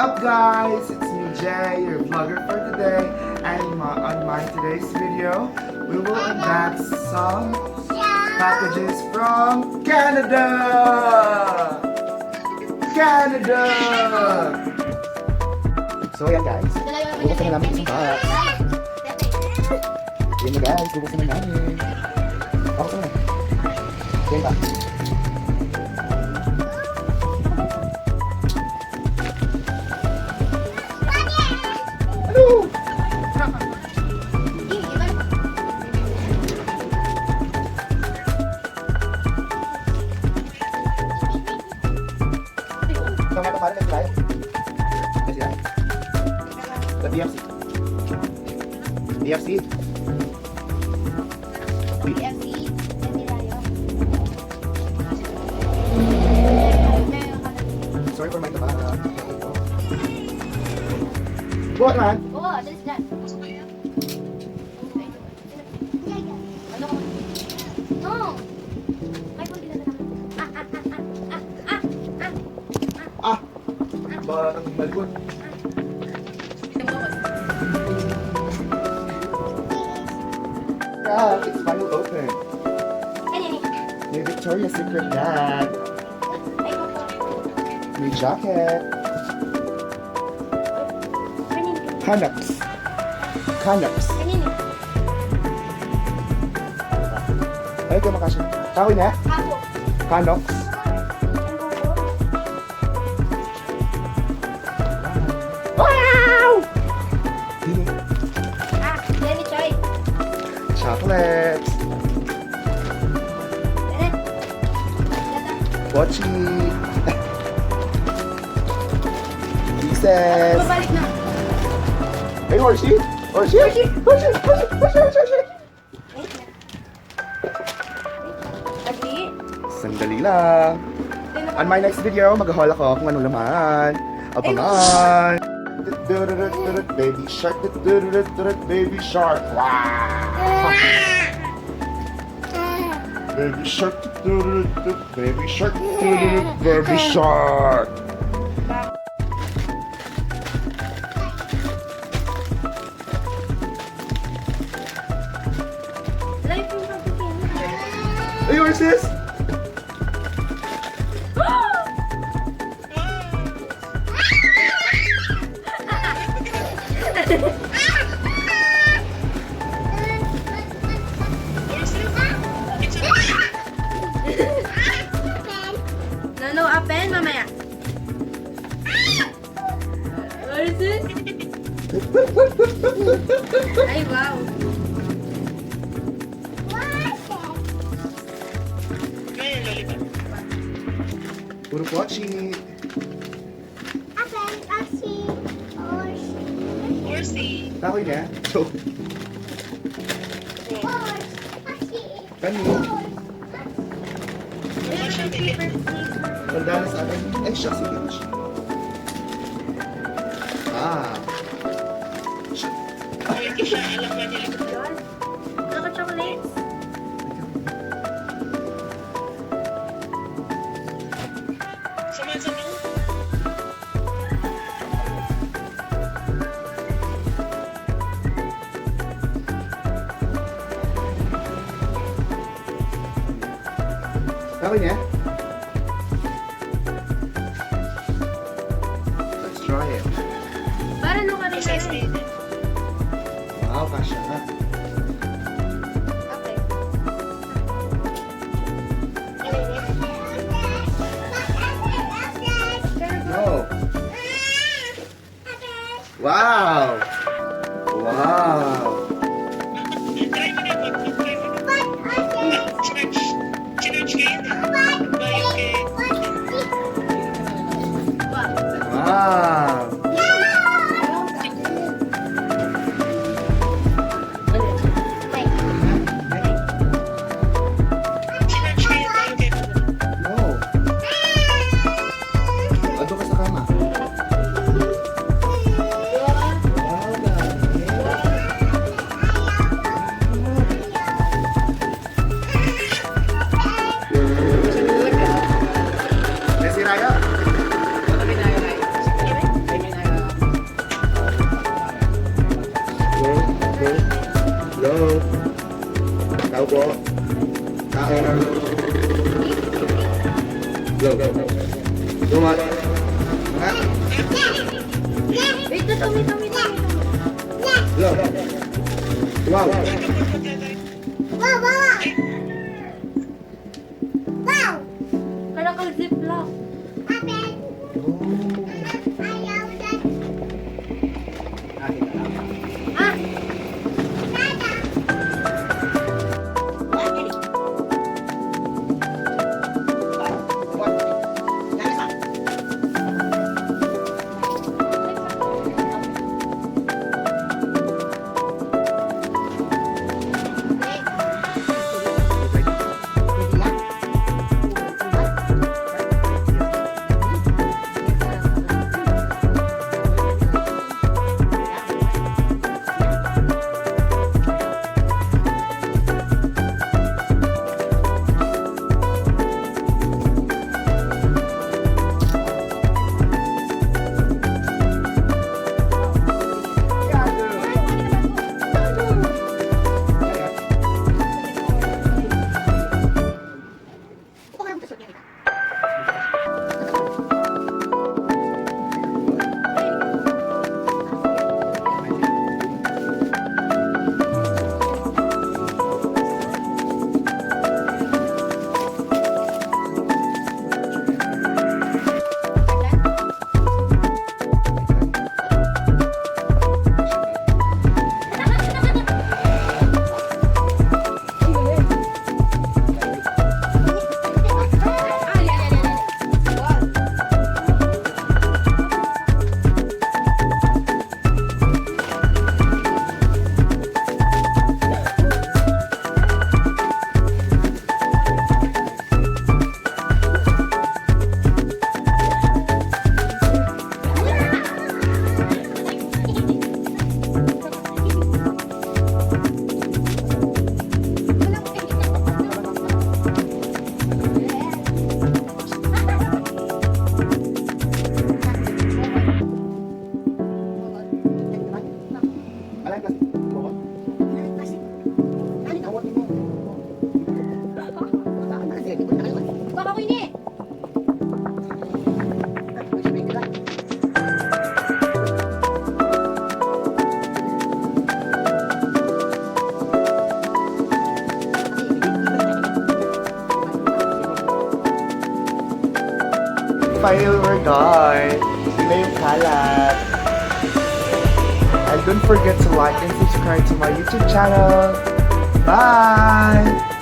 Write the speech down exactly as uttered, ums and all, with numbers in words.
Up, guys? It's me, Jay, your vlogger for today. And in my, on my today's video, we will unbox some packages from Canada! Canada! So, ayan, guys. Bubuksan na namin isang box. Ayan na, guys. Bubuksan na namin. Buksan na. Ayan pa. Ano? Sa mga pangalan na sila. Na sila. Sa B F C. B F C. B F C. Sorry for my taba. Buat man. Oo, alis na. Ano? No. May pwede na. Ah, ah, ah, ah, ah, ah, ah, ah. Ah! Ba, ang malikot. Ah, it's finally open. Ano yun? May Victoria's Secret bag. Ay, opo. May jacket. Ano yun? Canucks. Canucks. Ano yun? Ay, ito makasya. Kahoy na? Apo. Canucks. Wow! Dini. Ah, Jenny Choi. Chocolates. Eh. Mochi. Kisses. Babalik na. Ay, Orsi! Orsi! Orsi! Orsi! Orsi! Orsi! Orsi! Wait lang. Saglit. Sandali lang. On my next video, mag-haul ako kung ano laman. Abangan. Baby shark, baby shark. Wow. Baby shark, baby shark, baby shark. Life yung pagkikita. Ay, yours is? Nanu, open mamaya. What is it? Ay, wow. Puro pochi. Apen, Orsi. Orsi. Orsi. Kahoy na. So. Orsi. Orsi. Kani? Tanda na sa atin. Ay, siya, sige, siya. Ah. Siya. Ay, siya, alam na nila. Yun. Ano ka, chocolates? Sama-sama. Kahoy na? Let's try it. Para nung kami na rin. Wow, kasya nga. Okay. No. Wow! Wow! Wow! No. Adto ka sa kama. Wow, galing. May sira ya? Go. Go. Go. Wait, wait, wait, wait, wait. Go. Wow. Wow, wow, wow. Wow. Karakal ziplock. Apen. Ah, kita na. Ah. Final result. Ito na yung kalat. And don't forget to like and subscribe to my YouTube channel. Bye!